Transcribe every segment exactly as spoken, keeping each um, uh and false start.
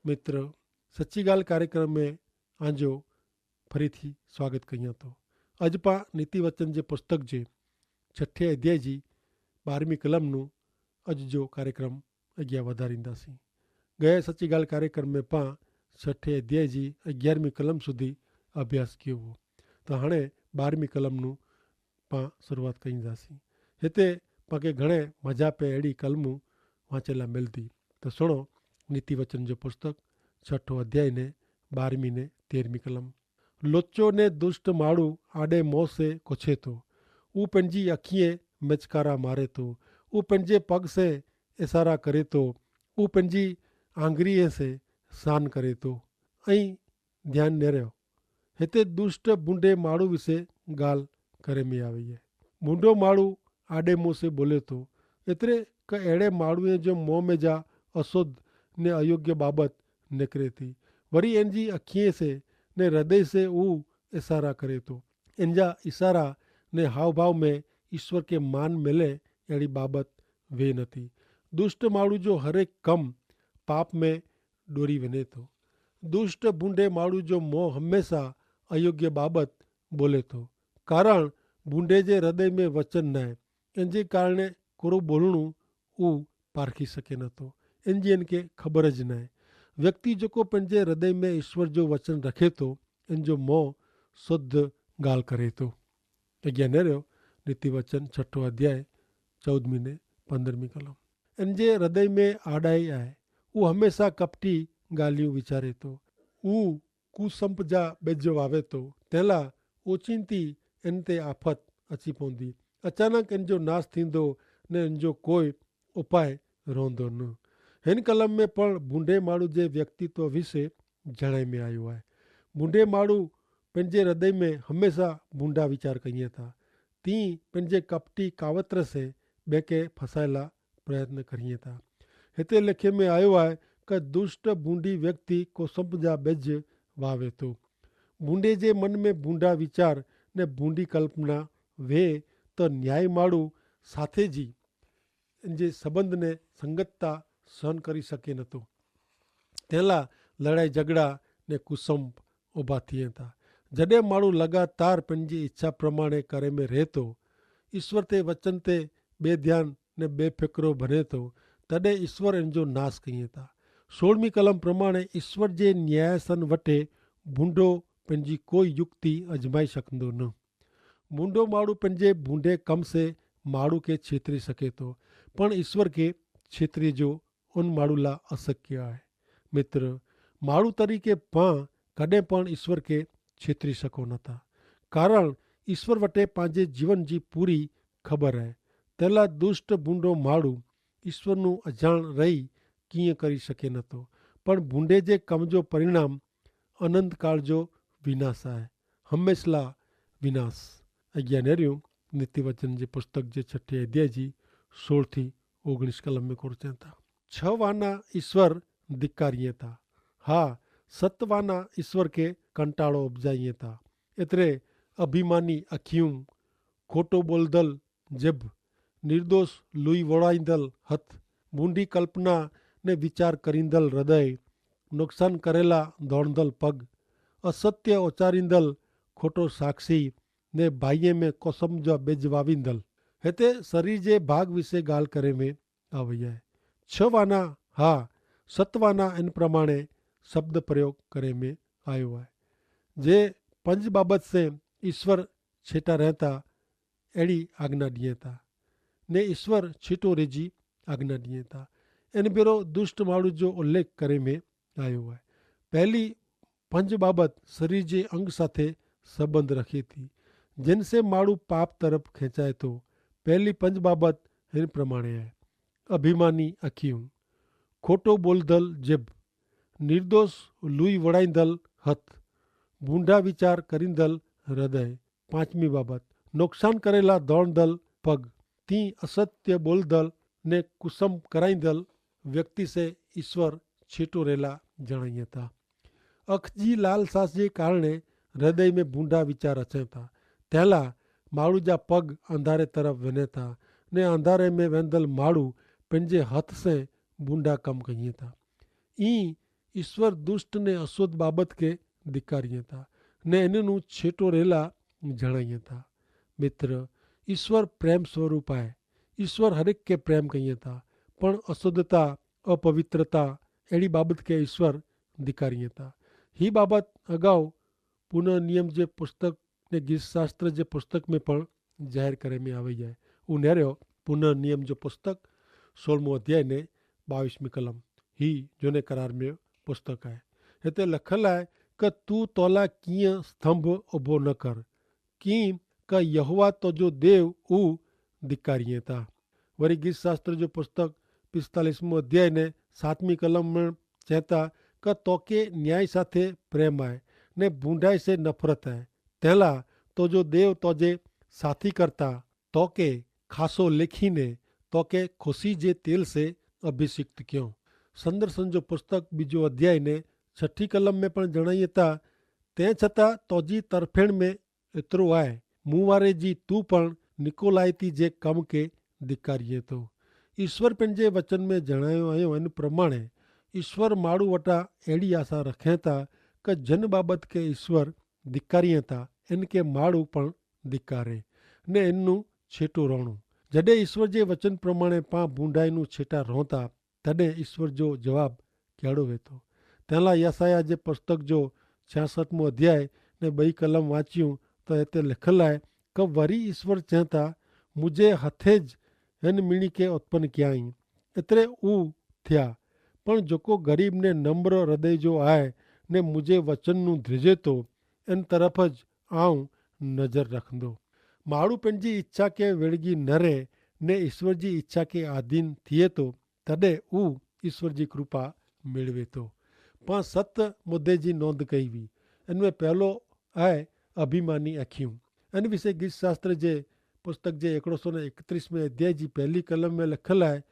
મિત્ર, સચ્ચી ગાલ કાર્યક્રમ મેં આજો ફરીથી સ્વાગત કહિયા તો. અજ પા નીતિ વચન જે પુસ્તક જે છઠે અધ્યાય જી બારમી કલમ નું અજ જો કાર્યક્રમ અગિયા વધારીંદા સી. ગયે સચ્ચી ગાલ કાર્યક્રમ મેં પા છઠે અધ્યાય જી અગિયારમી કલમ સુધી અભ્યાસ કિયો હો. તો હણે બારમી કલમ નું પા શરૂઆત કઈ જાસી. હેતા પાંકે ઘણે મજા પે એડી કલમું વાંચેલા મિલતી. તો સુણો, નીતિ વચન જો પુસ્તક છઠો અધ્યાય ને બારમી ને તેરમી કલમ. લોચો ને દુષ્ટ માડૂ આડે મોં સે કોછે તો, ઉપને જી અખિયે મેચકારા મારે તો, ઉપને જે પગ સે એસારા કરે તો, ઉપને જી આંગરી સે સાન કરે તો. અહીં ધ્યાન નેર્યો. હેતા દુષ્ટ ભૂંડે માડૂ વિશે ગાલ કરે મેં આવે હૈ. ભૂંડો માડૂ આડે મોં સે બોલે તો, એતરે કે એડે માડૂએ જો મોં મેં જા અસોધ ને અયોગ્ય બાબત નેકરે થી, વરી એનજી અખીએ સે ને હૃદય સે ઉ એસારા કરે તો. એનજા ઇસારા ને હાવભાવ મેં ઇશ્વર કે માન મેલે એડી બાબત વે નથી. દુષ્ટ માડૂ જો હરેક કમ પાપ મેં ડોરી વને તો. દુષ્ટ ભૂંડે માડૂ જો મોં હમેંસા અયોગ્ય બાબત બોલે તો. કારણ ભૂંડે જે હૃદય મેં વચન નાય, એન જે કારણે કોરો બોલણું ઉ પારખી શકે નતો. એન જી એન કે ખબર જ નાય. વ્યક્તિ જોકો પેનજે હૃદય મેં ઇશ્વર જો વચન રખે તો એન જો મોં શુદ્ધ ગાલ કરે તો. અજ્ઞાને રહ્યો. નીતિ વચન છઠો અધ્યાય ચૌદમી ને પંદ્રહમી કલમ. એન જે હૃદય મેં આડાઈ આય, ઉ હમેંસા કપટી ગાલિયું વિચારે તો, ઉ કુસંપ જા બેજ વાવે તો, તેલા ઓચિંતી એન તે આફત અચી પોંદી. અચાનક એન જો નાસ થીંદો ને એન જો કોઈ ઉપાય રોંધો ન. હેન કલમ મેં પણ ભૂંડે માડૂ જે વ્યક્તિત્વ વિશે જણાઈ મેં આયો હૈ. ભૂંડે માડૂ પેનજે હૃદય મેં હમેંસા ભૂંડા વિચાર કહિયે થા. તી પેનજે કપટી કાવતર સે બેંકે ફસાયેલા પ્રયત્ન કરિયે થા. હેતા લેખે મેં આયો હૈ કે દુષ્ટ ભૂંડી વ્યક્તિ કોસંપ જા બેજ વાવે તો. ભૂંડે જે મન મેં ભૂંડા વિચાર ને ભૂંડી કલ્પના વે, તો ન્યાય માડૂ સાથે જી જે સંબંધ ને સંગતતા સહન કરી શકે નતો. તેલા લડાઈ જગડા ને કુસંપ ઉભા થિયે થા. જડે માડૂ લગાતાર પેનજી ઇચ્છા પ્રમાણે કરે મેં રહેતો, ઇશ્વર તે વચન તે બેધ્યાન ને બેફિકરો ભનેતો, તદે ઇશ્વર એન જો નાસ કહિયે થા. સોળમી કલમ પ્રમાણે ઇશ્વર જે ન્યાયાસન વટે ભૂંડો પેનજી કોઈ યુક્તિ અજમાઈ શકંદો ન. ભૂંડો માડૂ પેનજે ભૂંડે કમ સે માડૂ કે છેતરી શકે તો, પણ ઇશ્વર કે છેતરી જો ઉન માડૂ લા અસક્ય આય. મિત્ર, માડૂ તરીકે પાં કદે પણ ઇશ્વર કે છેતરી શકો નતા. કારણ ઇશ્વર વટે પાંજે જીવન જી પૂરી ખબર આય. તેલા દુષ્ટ ભૂંડો માડૂ ઇશ્વરનું અજાણ રહી કિંય કરી શકે નતો. પણ ભૂંડે જે કમ જો પરિણામ અનંતકાળ જો વિનાશ આય. હમેંસલા વિનાશ. અજ્ઞાનેર્યું નીતિવચન જે પુસ્તક જે છઠ્ઠી અધ્યાય જી સોળ થી ઓગણીસ કલમ મેં કોરચેતા. છ વાના ઇશ્વર ધિક્કારિયે તા. હા, સત્તવાના ઇશ્વર કે કંટાળો અપજાઇયે તા. એતરે અભિમાની અખિયું, ખોટો બોલદલ જેબ, નિર્દોષ લુઈ વોડાઇંદલ હત, ભૂંડી કલ્પના ને વિચાર કરીંદલ હૃદય, નોકસાન કરેલા ધોણદલ પગ, અસત્ય ઓચારીંદલ ખોટો સાક્ષી, ને ભાઈએ મેં કોસમ જો બેજવાવીંદલ. હેતે શરીર જે ભાગ વિશે ગાલ કરે મેં આવય હૈ. છ વાના હા, સત્ત વાના એન પ્રમાણે શબ્દ પ્રયોગ કરે મેં આયો હૈ. જે પંજ બાબત સે ઇશ્વર છેટા રહેતા એડી આજ્ઞા દિયે તા, ને ઇશ્વર છેટો રેજી આજ્ઞા દિયે તા. એન ભેરો દુષ્ટ માણુ જો ઉલ્લેખ કરે મેં આયો હૈ. પહેલી પંજ બાબત શરીર જે અંગ સાથે સંબંધ રખે થી, જેન સે માણુ પાપ તરફ ખેંચાય તો. પહેલી પંજ બાબત હેન પ્રમાણે હૈ. અભિમાની અખિયું, ખોટો બોલદલ જેબ, નિર્દોષ લુઈ વડાઈંદલ હત, ભૂંડા વિચાર કરીંદલ હૃદય. પાંચમી બાબત, નોકસાન કરેલા દોણદલ પગ, તી અસત્ય બોલદલ ને કુસમ કરાઈંદલ વ્યક્તિ સે ઇશ્વર છેટો રહેલા જણાઈ થા. અખજી લાલ સાસ જે કારણે હૃદય મેં ભૂંડા વિચાર અચે થા. તેલા માળુ જા પગ અંધારે તરફ વેને થા, ને અંધારે મેં વેંદલ માળુ પેનજે હથ સે ભૂંડા કમ કહિયે થા. ઈ ઈસ્વર દુષ્ટ ને અશોધ બાબત કે ધિક્કારિયે તા ને એનનું છેટો રહેલા જણાયે તા. મિત્ર, ઈસ્વર પ્રેમ સ્વરૂપ આય. ઈસ્વર હરેક કે પ્રેમ કહિયે તા, પણ અશોધતા, અપવિત્રતા એડી બાબત કે ઈસ્વર ધિક્કારિયે તા. હી બાબત અગાઉ પુનર્નિયમ જે પુસ્તક ને ગીતશાસ્ત્ર જે પુસ્તક મેં પણ જાહેર કરે મેં આવે હૈ. ઉનેર્યો પુનર્નિયમ જો પુસ્તક સોળમો અધ્યાય ને બાવીસમી કલમ હી જોને કરાર મેં પુસ્તક હૈ. હેતા લખલ હૈ કે તું તોલા કિયા સ્તંભ અભો ન કર કિયા યહોવા તો જો દેવ ઉ ધિક્કારિયે તા. વરી ગીતશાસ્ત્ર જો પુસ્તક પિસ્તાલીસમો અધ્યાય ને સાતમી કલમ મેં ચેતા કે તોકે ન્યાય સાથે પ્રેમ આય ને ભૂંડાઈ સે નફરત આય. તેલા તો જો દેવ તોજે સાથી કરતા તોકે ખાસો લેખી ને તોકે ખુશી જે તેલ સે અભિષિક્ત ક્યો. સંદર્શન જો પુસ્તક બીજો અધ્યાય ને છઠી કલમ મેં પણ જણાયે તા તે છતાં તોજી તરફેણ મેં એતરો આય મુવારે જી તું પણ નિકોલાઈતી જે કમ કે ધિક્કારિયે તો. ઈસ્વર પેનજે વચન મેં જણાયો અયો એન પ્રમાણે ઈસ્વર માડૂ વટા એડી આશા રખેતા કે જન બાબત કે ઈસ્વર ધિક્કારિયે તા એન કે માડૂ પણ ધિક્કારે ને એનનું છેટું રોણું. જડે ઈસ્વર જે વચન પ્રમાણે પા ભૂંડાઈનું છેટા રોતા તદે ઈસ્વર જો જવાબ કહેડો વેતો. તેલા યસાયાહ જે પુસ્તક જો છ્યાસઠમો અધ્યાય ને બઈ કલમ વાંચ્યું તો એતે લેખલ આય કે વરી ઈસ્વર ચેતા મુઝે હથે જ હેન મિણી કે ઉત્પન ક્યાઈ એતરે ઉ થ્યા. પણ જોકો ગરીબ ને નમ્ર હૃદય જો આય ને મુઝે વચન નું ધ્રિજે તો એન તરફ જ આઉં નજર રખંદો. માડૂ પેનજી ઇચ્છા કે વેડગી નરે ને ઈસ્વર જી ઇચ્છા કે આધીન થિયે તો તદે ઉ ઈસ્વર જી કૃપા મેળવે તો. પાં સત મુદ્દે જી નોંધ કઈ વી. એન મેં પહેલો આય અભિમાની અખ્યું. એન વિશે ગીતશાસ્ત્ર જે પુસ્તક જે એકડો સો ને એકત્રીસ મેં અધ્યાય જી પહેલી કલમ મેં લખલ આય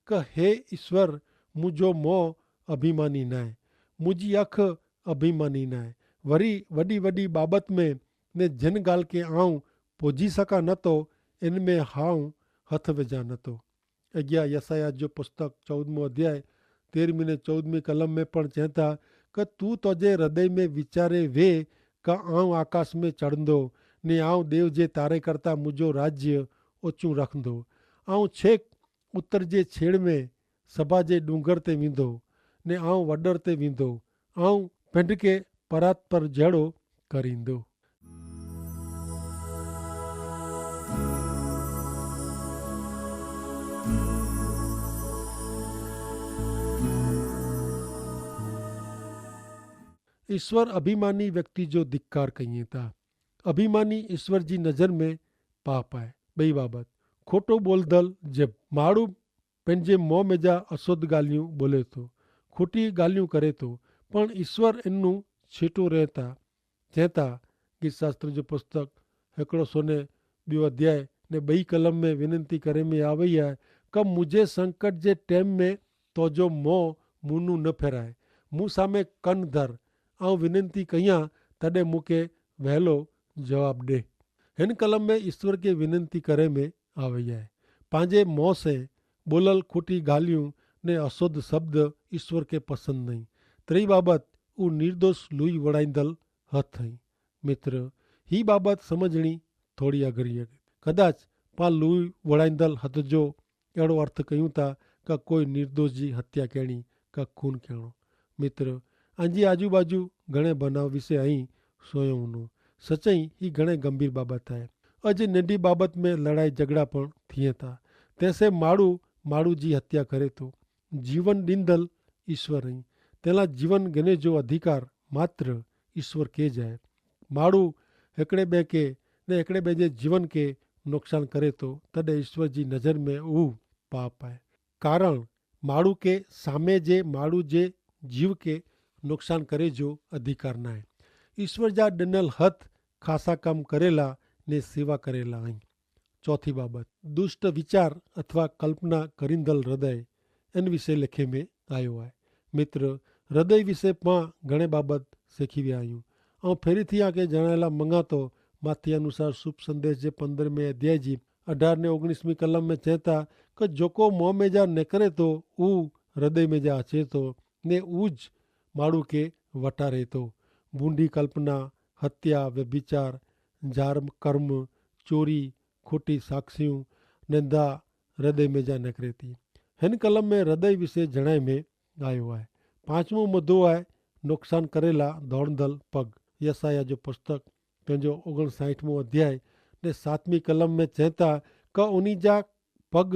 કે હે ઈસ્વર, મુજો મોં અભિમાની નાય, મુજી અખ અભિમાની નાય. વરી વડી વડી બાબત મેં ને જેન ગાલ કે આઉં પોજી સકા નતો એન મેં હાઉં હથ વેજા નતો. અગિયા યસાયાહ જો પુસ્તક ચૌદમો અધ્યાય તેરમી ને ચૌદમી કલમ મેં પણ ચેતા કે તું તોજે હૃદય મેં વિચારે વે કે આઉં આકાશ મેં ચડંદો ને આઉં દેવ જે તારે કરતા મુજો રાજ્ય ઓછું રખંદો. આઉં છેક ઉત્તર જે છેડ મેં સભા જે ડુંગર તે વીંધો ને આઉં વડર તે વીંધો આઉં પેંડકે પરાત પર જેડો કરીંદો. ઈસ્વર અભિમાની વ્યક્તિ જો ધિક્કાર કહિયે તા. અભિમાની ઈસ્વર જી નજર મેં પાપ આય. બઈ બાબત ખોટો બોલદલ જેબ માડૂ પેનજે મોં મેં જા અસોધ ગાલિયું બોલે તો ખોટી ગાલિયું કરે તો પણ ઈસ્વર એનનું છેટો રહેતા. જેતા ગીતશાસ્ત્ર જો પુસ્તક હેકડો સોને બિયો અધ્યાય ને બઈ કલમ મેં વિનંતી કરે મેં આવે હૈ કે મુઝે સંકટ જે ટેમ મેં તોજો મોં મુનું ન ફેરાય. મુસામે કન ધર આઉં વિનંતી કહિયા તદે મુકે વહેલો જવાબ દેહ. હેન કલમ મેં ઈસ્વર કે વિનંતી કરે મેં આવે હૈ. પાંજે મોં સે બોલલ ખોટી ગાલિયું ને અસોધ શબ્દ ઈસ્વર કે પસંદ નહીં. ત્રેય બાબત ઉં નિર્દોષ લુઈ વડાઈંદલ હત હૈં. મિત્ર, હી બાબત સમઝણી થોડી અગરી હૈ. કદાચ પા લુઈ વડાઈંદલ હત જો એડો અર્થ કહ્યું તા કા કોઈ નિર્દોષ જી હત્યા કહેણી કા ખૂન કહેણો. મિત્ર, આજી આજુબાજુ ઘણે બનાવ વિશે અહીં સોયો હુનો. સચાઈ હી ઘણે ગંભીર બાબત હૈ. અજ નેંડી બાબત મેં લડાઈ જગડા પણ થિયે તા. તેસે માડૂ માડૂ જી હત્યા કરે તો જીવન દીંદલ ઈસ્વર અહીં. તેલા જીવન ગને જો અધિકાર માત્ર ઈસ્વર કે જાય. માડૂ હેકડ઼ે બે કે ને હેકડ઼ે બે જે જીવન કે નોકસાન કરે તો તદે ઈસ્વર જી નજર મેં ઉહ પાપ હૈ. કારણ માડૂ કે સામે જે માડૂ જે જીવ કે નોકસાન કરે જો અધિકાર નાય. ઈસ્વર જા દનલ હત ખાસા કામ કરેલા ને સેવા કરેલા અહીં. ચોથી બાબત, દુષ્ટ વિચાર અથવા કલ્પના કરીંદલ હૃદય એન વિશે લેખે મેં આયો હૈ. મિત્ર, હૃદય વિશે પાં ઘણે બાબત શેખી વ્યા આયું. અઉં ફેરી થી આકે જણાયેલા મંગાતો માથી અનુસાર શુભ સંદેશ જે પંદ્રહ મેં અધ્યાય જી અઢાર ને ઓગણીસ મી કલમ મેં ચેતા કે જોકો મોં મેં જા નેકરે તો ઉહ હૃદય મેં જા અચે તો ને ઉજ માડૂ કે વટારે તો. ભૂંડી કલ્પના, હત્યા, વ્યભિચાર, જાર કર્મ, ચોરી, ખોટી સાક્ષિયું, નેંધા હૃદય મેં જા નકરે તી. હેન કલમ મેં હૃદય વિશે જણાય મેં આયો આય. પાંચમો મુદ્દો આય, નોકસાન કરેલા ધોણધલ પગ. યસાયાહ જો પુસ્તક તેનજો ઓગણસાઠમો અધ્યાય ને સાતમી કલમ મેં ચેંતા કે ઉની જા પગ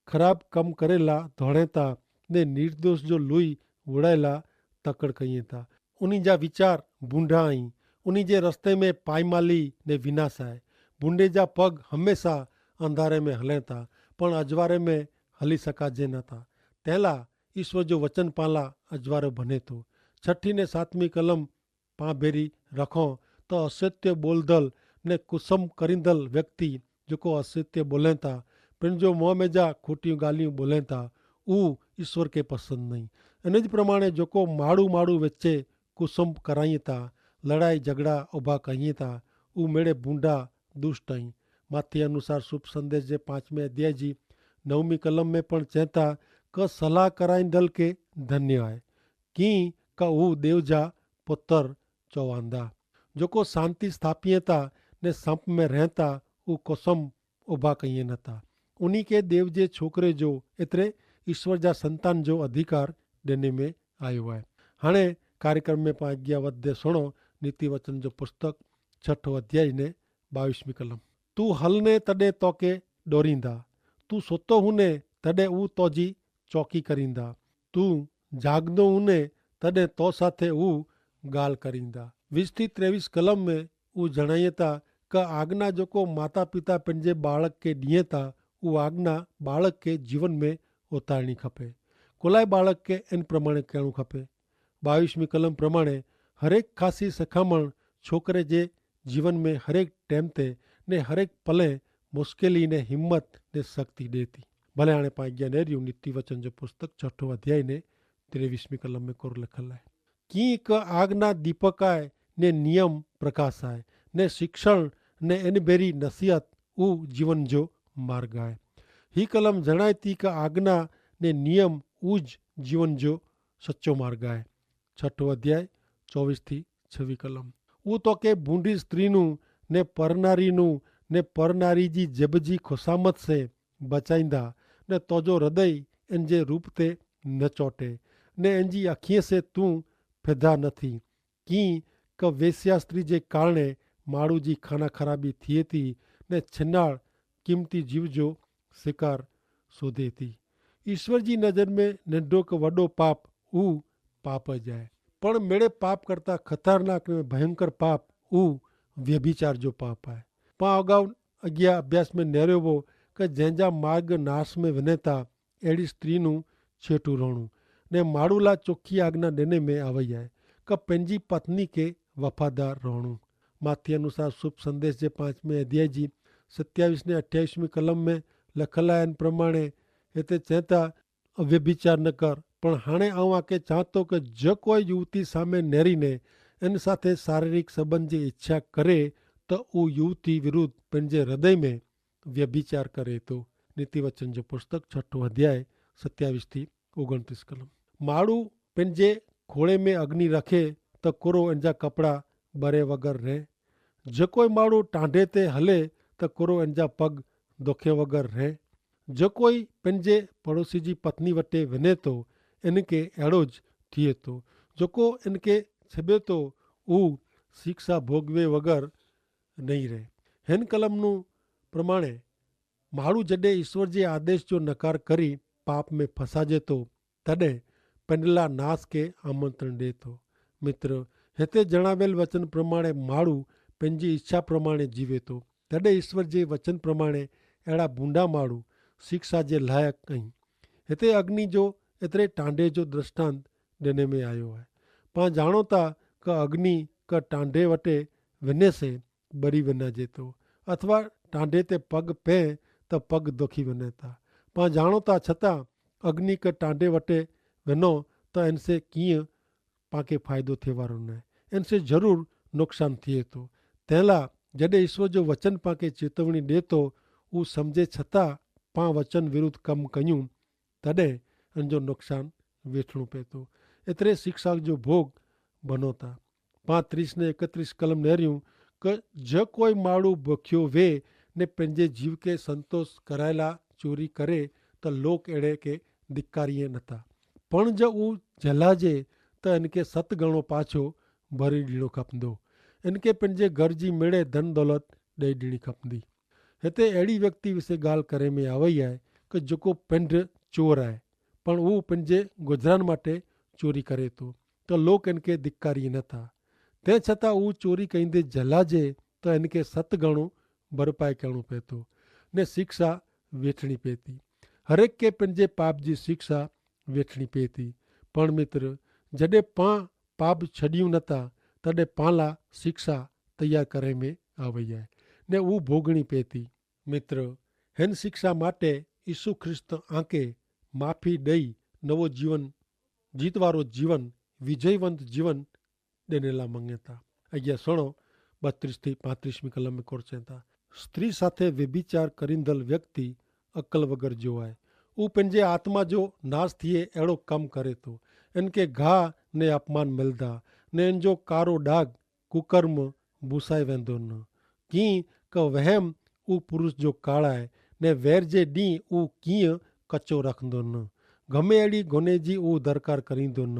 ખરાબ કમ કરેલા ધોણેતા ને નિર્દોષ જો લુઈ વડાયેલા તકડ કહિયે તા. ઉની જા વિચાર ભૂંડા અહીં. ઉની જે રસ્તે મેં પાઈમાલી ને વિનાશ આય. ભૂંડે જા પગ હમેંશા અંધારે મેં હલેતા પણ અજવારે મેં હલી સકાજે નતા. તેલા ઈસ્વર જો વચન પાલા અજવારો ભનેતો. છઠી ને સાતમી કલમ પાં ભેરી રખો તો અસત્ય બોલદલ ને કુસમ કરીંદલ વ્યક્તિ જોકો અસત્ય બોલેતા પણ જો મોં મેં જા ખોટી ગાલિયું બોલેતા ઉહ ઈસ્વર કે પસંદ નહીં. અને જ પ્રમાણે જોકો માડૂ માડૂ વચ્ચે કુસમ કરાઈતા લડાઈ જગડા ઉભા કહિયે તા ઉહ મેળે ભૂંડા દુષ્ટ અહીં. માથી અનુસાર શુભ સંદેશ જે પાંચમે અધ્યાય જી નવમી કલમ મેં પણ ચેંતા કે સલાહ કરાઈંદલ કે ધન્ય આય. કિંક ઉહ દેવ જા પુતર ચોવાંદા. જોકો શાંતિ સ્થાપિયે તા ને સંપ મેં રહેતા ઉહ કોસમ ઉભા કહિયે નતા. ઉની કે દેવ જે છોકરે જો એતરે ઈસ્વર જા સંતાન જો અધિકાર દેને મેં આયો હૈ. હણે કાર્યક્રમ મેં પાંગ્યા વધે સુણો નીતિ વચન જો પુસ્તક છઠો અધ્યાય ને બાવીસમી કલમ. તું હલને તદે તોકે ડોરીંદા. તું સોતો હુને તદે ઉ તોજી ચોકી કરીંદા. તું જાગદો હુને તદે તો સાથે ઉ ગાલ કરીંદા. વીસ થી ત્રેવીસ કલમ મેં ઉ જણાયતા કે આજ્ઞા જોકો માતા પિતા પેનજે બાળક કે દિયેતા ઉ આજ્ઞા બાળક કે જીવન મેં ઉતારણી ખપે. કોલાઈ બાળક કે એન પ્રમાણે કહેણું ખપે. બાવીસમી કલમ પ્રમાણે હરેક ખાસી સખામણ છોકરે જે જીવન મેં હરેક ટેમ તે ને હરેક પલે મુશ્કેલી ને હિંમત ને શક્તિ દેતી. ભલે આણે પાંગ્યા નેર્યું નીતિ વચન જો પુસ્તક છઠો અધ્યાય ને ત્રેવીસમી કલમ મેં કોર લખલ હૈ. કિંક આગ ના દીપક આય ને નિયમ પ્રકાશ આય ને શિક્ષણ ને એન ભેરી નસિયત ઉ જીવન જો માર્ગ આય. હી કલમ જણાયતી કે આગ ના ને નિયમ ઉજ જીવન જો સચો માર્ગ આય. છઠો અધ્યાય ચોવીસ થી છવી કલમ. ઉ તો કે ભૂંડી સ્ત્રી નું ને પરનારી નું ને પરનારી જી જેબ જી ખુશામત સે બચાઈંદા ને તોજો હૃદય એન જે રૂપ તે ન ચોટે ને એન જી અખીએ સે તું ફેધા નથી. કિંક વેસ્યા સ્ત્રી જે કારણે માડૂ જી ખાના ખરાબી થિયે તી ને છેનાળ કિંમતી જીવ જો સિકાર શોધે તી. ઈસ્વર જી નજર મેં નેંધો કે વડો પાપ ઉ પાપ જાય. પણ મેળે પાપ કરતા ખતરનાક ને ભયંકર પાપ ઉ વ્યભિચાર જો પાપ આય. પાં અગાઉ અગિયા અભ્યાસ મેં નેર્યો વો કે જેન જા માર્ગ નાશ મેં વિને તા એડી સ્ત્રી નું છેટું રહણું ને માડૂલા ચોખી આજ્ઞા દેને મેં આવય હૈ કે પેનજી પત્ની કે વફાદાર રહણું. માથી અનુસાર શુભ સંદેશ જે પાંચમે અધ્યાય જી સત્યાવીસ ને અઠ્યાવીસ મી કલમ મેં લખેલા એન પ્રમાણે હેતે ચેતા અવ્યભિચાર ન કર. પણ હાણે આઉં આકે ચાંતો કે જે કોઈ યુવતી સામે નેરી ને એન સાથે શારીરિક સંબંધ જે ઇચ્છા કરે તો ઉ યુવતી વિરુદ્ધ પેનજે હૃદય મેં વ્યભિચાર કરે તો. નીતિ વચન જો પુસ્તક છઠો અધ્યાય સત્યાવીસ થી ઓગણત્રીસ કલમ. માડૂ પેનજે ખોળે મેં અગ્નિ રખે તો કોરો એનજા કપડા બરે વગર રહે. જે કોઈ માડૂ ટાંડે તે હલે તો કોરો એનજા પગ દોખે વગર રહે. જે કોઈ પેનજે પડોશી જી પત્ની વટે વિને તો એન કે એડો જ થિયે તો. જોકો એન કે છબે તો ઉ શિક્ષા ભોગવે વગર નહીં રહે. હેન કલમનું પ્રમાણે માડૂ જડે ઈસ્વર જે આદેશ જો નકાર કરી પાપ મેં ફસાજે તો તદે પેનલા નાસ કે આમંત્રણ દેતો. મિત્ર, હેતે જણાવેલ વચન પ્રમાણે માડૂ પેનજી ઈચ્છા પ્રમાણે જીવે તો તદે ઈસ્વર જે વચન પ્રમાણે એડા ભૂંડા માડૂ શિક્ષા જે લાયક અહીં. હેતે અગ્નિ જો એતરે ટાંડે જો દ્રષ્ટાંત દેને મેં આયો હૈ. પાં જાણો તા કે અગ્નિ કે ટાંડે વટે વિને સે બરી વિના જેતો અથવા ટાંડે તે પગ પે તો પગ દોખી વિને તા. પાં જાણો તા છતાં અગ્નિ કે ટાંડે વટે વિનો તો એનસે કિયા પાંકે ફાયદો થેવારો નાય. એનસે જરૂર નુકસાન થિયે તો. તેલા જડે ઈસ્વર જો વચન પાંકે ચેતવણી દેતો ઉં સમઝે છતાં પાં વચન વિરુદ્ધ કમ કહ્યું તદે એનજો નુકસાન વેઠણું પેતો. એતરે શિક્ષા જો ભોગ બનો થા. પાંત્રીસ ને એકત્રીસ કલમ નહર્યું, કે જે કોઈ માડૂ ભખ્યો વે ને પેનજે જીવ કે સંતોષ કરાયેલા ચોરી કરે, તો લોક એડે કે ધિક્કારીએ નથા. પણ જો ઉં જલાજે, તો એનકે સત ગણો પાછો ભરી દીણો ખપંદો. એનકે પેનજે ઘર જી મેળે ધન દોલત દઈ દીણી ખપંદી. હેતા એડી વ્યક્તિ વિશે ગાલ કરે મેં આવય આય, કે જોકો પેંધ ચોર આય, પણ ઉં પેનજે ગોધરાન માટે ચોરી કરે તો, તો લોક એનકે ધિક્કારી નથા. તે છતાં ઉં ચોરી કઈંદે જલાજે, તો એનકે સત ગણો ભરપાઈ કહેણો પેતો ને શિક્ષા વેઠણી પેતી. હરેક કે પેનજે પાપ જી શિક્ષા વેઠણી પેતી. પણ મિત્ર, જડે પાં પાપ છડ્યું નથા, તદે પાંલા શિક્ષા તૈયાર કરે મેં આવય આય ને ઉં ભોગણી પેતી. મિત્ર, હેન શિક્ષા માટે ઈસુ ખ્રિસ્ત આંકે માફી દઈ નવો જીવન, જીતવારો જીવન, વિજયવંત જીવન દેનેલા મંગેતા. અગિયા સણો બત્રીસ થી પાંત્રીસમી કલમ મેં કોરચેતા. સ્ત્રી સાથે વ્યભિચાર કરીંદલ વ્યક્તિ અકલ વગર જોવાય. ઉપને જે આત્મા જો નાસ થિયે એડો કમ કરે તો એન કે ઘા ને અપમાન મિલદા ને એન જો કારો ડાગ કુકર્મ ભૂસાઈ વેંદો ન. કિંક વહેમ ઉં પુરુષ જો કાળાએ ને વેર જે દી ઉં કિંક કચો રાખંદો ન. ગમે એડી ગોને જી ઉં દરકાર કરીંદો ન.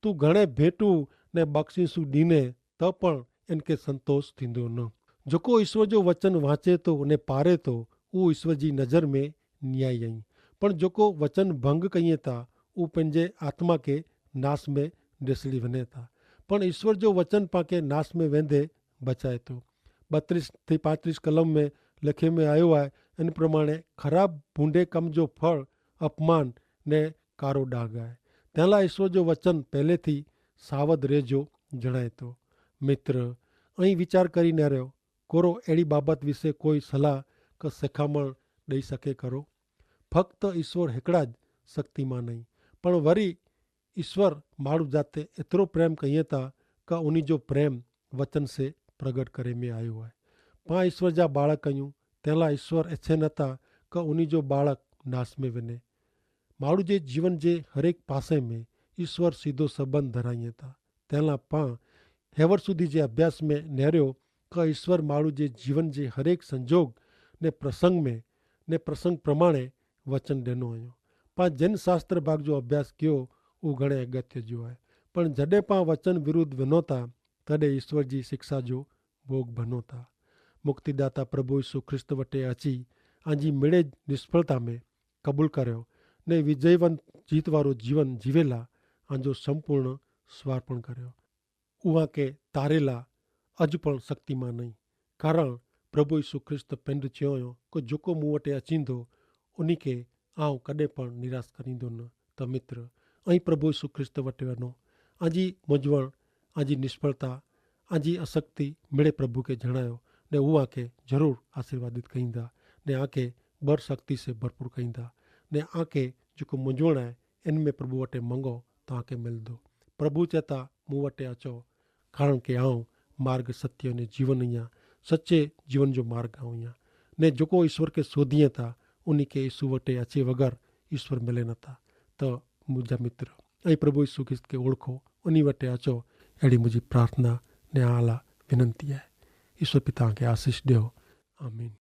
તું ઘણે ભેટું ને બક્ષિસું દીને તો પણ એન કે સંતોષ થીંદો ન. જોકો ઈસવ જો વચન વાંચે તો ને પારે તો ઉં ઈસવ જી નજર મેં નિયાઈ આઈ. પણ જોકો વચન ભંગ કહિયે તા ઉં પંજે આત્મા કે નાસ મેં દેસલી વને તા. પણ ઈસવ જો વચન પાંકે નાસ મેં વેંધે બચાય તો. બત્રીસ થી પાંત્રીસ કલમ મેં લેખે મેં આયો આય. એન પ્રમાણે ખરાબ ભૂંડે કમ જો ફળ અપમાન ને કારો ડાગ આય. તેના ઈસવ જો વચન પહેલે થી સાવધ રહે જો જણાય તો. મિત્ર, અહીં વિચાર કરી ન રહ્યો કોરો એડી બાબત વિશે કોઈ સલાહ કે સેખામણ દઈ શકે કરો? ફક્ત ઈસવ હેકડા જ શક્તિમાન નહીં, પણ વરી ઈસ્વર માણુ જાતે એતરો પ્રેમ કહિયે તા કા ઉની જો પ્રેમ વચન સે પ્રગટ કરે મેં આયો હૈ. પાં ઈસ્વર જા બાળક કહ્યું તેલા ઈસ્વર એછે નતા કા ઉની જો બાળક નાસ મેં વેને. માણુ જે જીવન જે હરેક પાસે મેં ઈસ્વર સીધો સંબંધ ધરાઈ તા. તેલા પાં હેવર સુધી જે અભ્યાસ મેં નેર્યો કા ઈસ્વર માણુ જે જીવન જે હરેક સંજોગ ને પ્રસંગ મેં ને પ્રસંગ પ્રમાણે વચન દેનો અયો. પાં જેન શાસ્ત્ર ભાગ જો અભ્યાસ કયો ઉં ઘણે અગત્ય જો આય. પણ જડે પાં વચન વિરુદ્ધ વેનો તા તદે ઈસ્વર જી શિક્ષા જો ભોગ ભનો તા. મુક્તિદાતા પ્રભુ ઈસુ ખ્રિસ્ત વટે અચી આજી મેળે જ નિષ્ફળતા મેં કબૂલ કર્યો ને વિજયવંત જીતવારો જીવન જીવેલા આજો સંપૂર્ણ સ્વાર્પણ કર્યો. ઉઆ કે તારેલા અજ પણ શક્તિમાં નહીં. કારણ પ્રભુ ઈસુ ખ્રિસ્ત પેંધ ચ્યોંયો કે જોકો મુવટે અચીંદો ઉની કે આઉં કદે પણ નિરાશ કરીંદો ન. તો મિત્ર, અહીં પ્રભુ ઈસુ ખ્રિસ્ત વટે વનો. આજી મુજવણ, આજી નિષ્ફળતા, આજી અશક્તિ મેળે પ્રભુ કે જણાયો. ને ઉઆ કે જરૂર આશીર્વાદિત કહીંદા ને આકે બર શક્તિ સે ભરપૂર કહીંદા. ને આકે જોકો મુજવણ આય એન મેં પ્રભુ વટે મંગો તો આકે મિલ દો. પ્રભુ ચેતા મુવટે અચો. કારણ કે આઉં માર્ગ સત્ય અને જીવન અહિયા સચ્ચે જીવન જો માર્ગ આઉં અહિયા. ને જોકો ઈસ્વર કે શોધિયે તા ઉની કે ઈસુ વટે અચે વગર ઈસ્વર મિલે નતા. તો મુજા મિત્ર, અહીં પ્રભુ ઈસુ ખ્રિસ્ત કે ઓળખો, ઉની વટે અચો. એડી મુજી પ્રાર્થના ને આલા વિનંતી હૈ. ઈસ્વર પિતા કે આશીસ દેવો. આમીન.